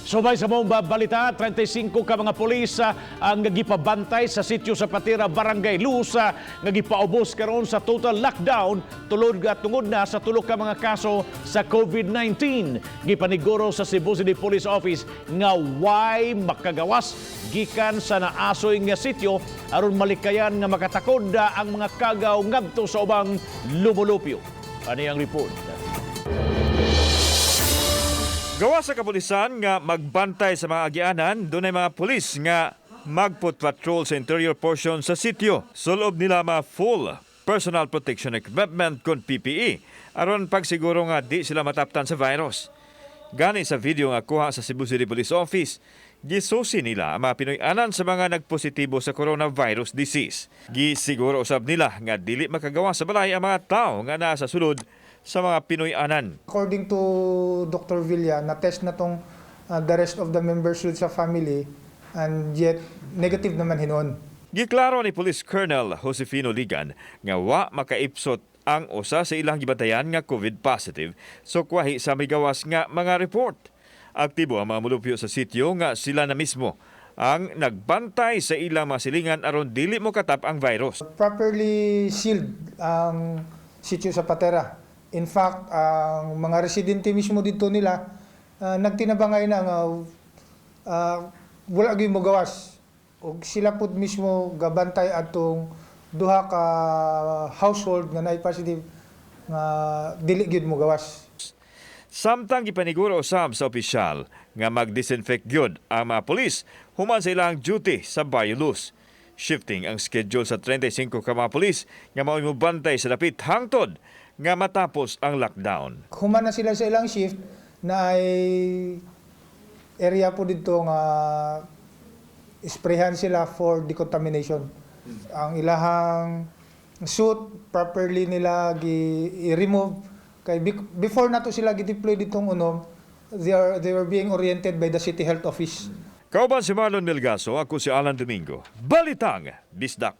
Subay sa maong balita, 35 ka mga pulis ang gipabantay sa Sitio Zapatera, Barangay Luz, nga gipaubos karon sa total lockdown tulod tungod na sa tulo ka mga kaso sa COVID-19. Gipaniguro sa Cebu City Police Office nga way makagawas gikan sa naasoy nga sitio aron malikayan nga makatakod ang mga kagaw ngadto sa ubang lumulupyo. Ani ang report. Gawa sa kapulisan nga magbantay sa mga agianan, dunay mga pulis nga magfoot patrol sa interior portion sa sitio. Sulob nila mga full personal protection equipment kon PPE aron pagsiguro nga di sila mataptan sa virus. Gani sa video nga kuha sa Cebu City Police Office, gisusi nila ang mga Pinoy-anan sa mga nagpositibo sa coronavirus disease. Gisiguro usab nila nga dili makagawa sa balay ang mga tao nga nasa sulod sa mga Pinoy-anan. According to Dr. Villa, na-test na tong the rest of the members sa family and yet negative naman hinuon. Giklaro ni Police Colonel Josefino Ligan nga wa makaipsot ang usa sa ilang gibantayan nga COVID positive, so kwahi sa migawas nga mga report. Aktibo ang mga mulupyo sa sitio nga sila na mismo ang nagbantay sa ilang mga silingan aron dili mo katap ang virus. Properly sealed ang Sitio Zapatera. In fact, ang mga residente mismo dito nila nagtinabangay na nga wala gyud mo gawas. Og sila pud mismo gabantay atong duha ka household nga naay positive nga dili gyud mo gawas. Samtang gipaniguro usab sa opisyal nga mag-disinfect gyud ang mga pulis human sa ilang duty sa Barrio Luz. Shifting ang schedule sa 35 ka mga pulis nga mao'y mobantay sa dapit hangtod nga matapos ang lockdown. Human na sila sa ilang shift na ay area po dito nga sprayhan sila for decontamination. Ang ilahang suit properly nila gi i-remove kay before nato sila gi-deploy ditong unom, they were being oriented by the City Health Office. Kauban si Marlon Melgaso, ako si Alan Domingo. Balitang Bisdak.